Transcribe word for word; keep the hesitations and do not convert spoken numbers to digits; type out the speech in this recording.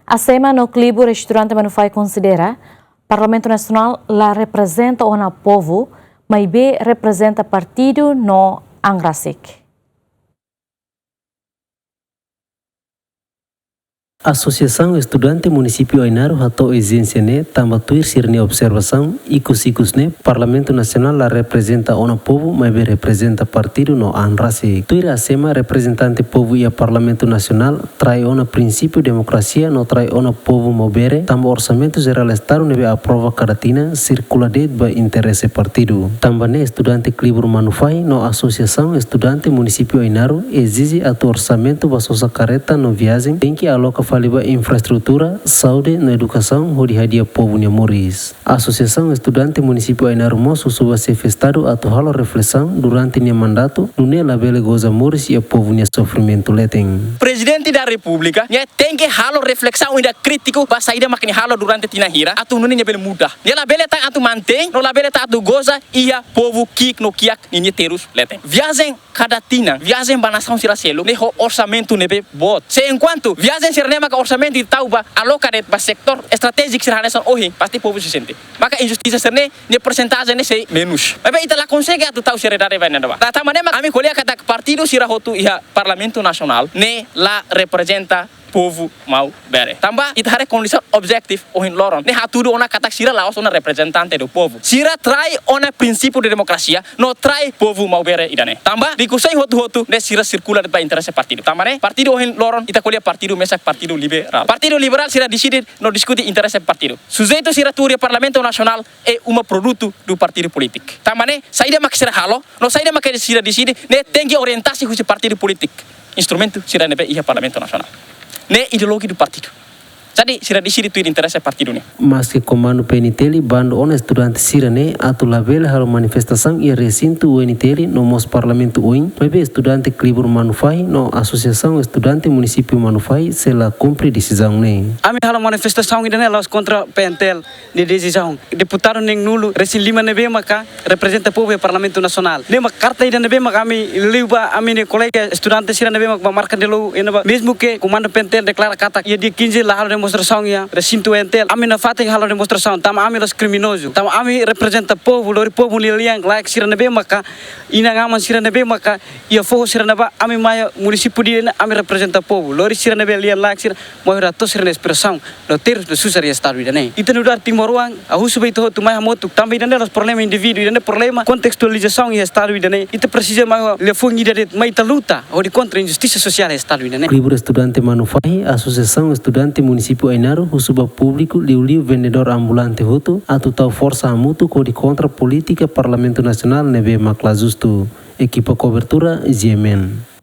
ASEMA no Klibur Estudante Manufahi konsidera Parlamentu Nasionál la reprezenta ona povu, maibé reprezenta partidu no an rasik. Asosiasaun Estudante Munisípiu Ainaro hato'o ezijénsia ne'e tanba tuir sira-nia observasaun, ikus-ikus ne'e Parlamentu Nasionál la reprezenta ona povu, maibé reprezenta partidu no an rasik. Tuir ASEMA, reprezentante povu iha Parlamentu Nasionál trai ona prinsípiu demokrasia no trai ona povu Maubere, tanba Orsamentu Jerál Estadu ne'ebé aprova kada tinan sirkula de'it ba interese partidu. Tanba ne'e estudante Klibur Manufahi no Asosiasaun Estudante Munisípiu Ainaro ezije atu orsamentu ba sosa karreta no viajen tenke aloka fali ba infraestrutura, saúde no edukasaun hodi hadi'a povu nia moris. Asosiasaun Estudante Munisípiu Ainaro mós husu ba Xefe Estadu atu halo reflesaun durante nia mandatu, nune'e labele goza moris iha povu nia sofrimentu leten. Prezidente da Repúblika, nia tenke halo reflesaun ida krítiku ba saida mak nia halo durante tinan hira, atu nune'e nia bele muda. Nia labele tan atu mantein, no labele tan atu goza iha povu ki'ik no kiak ninia terus leten. Viajen kada tinan, viajen ba nasaun sira seluk, ne'e ho orsamentu ne'ebé boot. Se enkuantu viajen sira-ne'e maka orsamentu ita tau ba aloka de'it ba setór estratéjiku sira hanesan ohin, pasti povu sei sente. Maka injustisa sira-ne'e, nia persentajen ne'e sei menus. Maibé ita la konsege atu tau seriedade ba ne'ebá. Tanba ne'e mak ami ko'alia katak partidu sira hotu iha Parlamentu Nasionál ne'e la reprezenta povu Maubere. Tanba ita haree kondisaun objetivu ohin loron ne'e hatudu ona katak sira la'ós ona reprezentante do povu. Sira trai ona prinsípiu de demokrasia no trai povu Maubere ida-ne'e. Tanba diskusaun hotu-hotu ne'e sira sirkula de'it ba interese partidu. Tanba ne'e partidu ohin loron ita ko'alia partidu mesak Partidu Liberál. Partidu Liberál sira deside no diskute interese partidu. Sujeitu sira tuur iha Parlamentu Nasionál é uma produto do partido político. Tanba ne'e saida mak sira halo, no saida mak sira deside, ne'e tenke orientasi husi partidu polítiku. Instrumentu sira ne'ebé iha Parlamentu Nasionál. Ne'e ideolojia do partidu. Jadi sira deside tuir interese partidu ne'e. Maske komandu P N T L bandu ona estudante sira-ne'e atu labele halo manifestasaun iha resintu U N T L no mós Parlamentu oin, maibé estudante Klibur Manufahi no Asosiasaun Estudante Munisípiu Manufahi sei la kumpre desizaun ne'e. Ami halo manifestasaun ida-ne'e la'ós kontra P N T L nia desizaun. Deputadu neen-nulu resin lima ne'ebé maka reprezenta povu iha Parlamentu Nasionál. Ne'e mak karta ida ne'ebé mak ami liu ba ami-nia kolega estudante sira ne'ebé mak ba marka de lou iha ne'ebá. Mezmu ke komandu P N T L deklara katak iha dia quinze la halo demonstrasaun iha resintu U N T L. Ami nafatin halo demonstrasaun, tanba ami la'ós kriminozu. Tanba ami reprezenta povu, lori povu nia lian-laek sira ne'ebé maka inan-aman sira ne'ebé maka iha foho sira ne'ebá, ami mai munisípiu ida-ne'e, ami reprezenta povu. Lori sira ne'ebé lian-laek sira, moe rato sira-nia aspirasaun no terus no susar iha estadu ida-ne'e. Ita nu'udar timoroan, ha'u husu ba ita hotu mai hamutuk, tanba ida-ne'e la'ós problema indivíduu, ida-ne'e problema kontestualizasaun iha estadu ida-ne'e. Ita presiza mai ho liafuan ida de'it, mai ita luta hodi kontra injustisa sosiál iha estadu ida-ne'e. Klibur Estudante Manufahi, Asosiasaun Estudante Munisípiu Ainaro, husu ba públiku, liuliu vendedór ambulante hotu, atu tau forsa hamutuk hodi kontra polítika Parlamentu Nasionál ne'ebé mak la justu. Ekipa kobertura, G M N.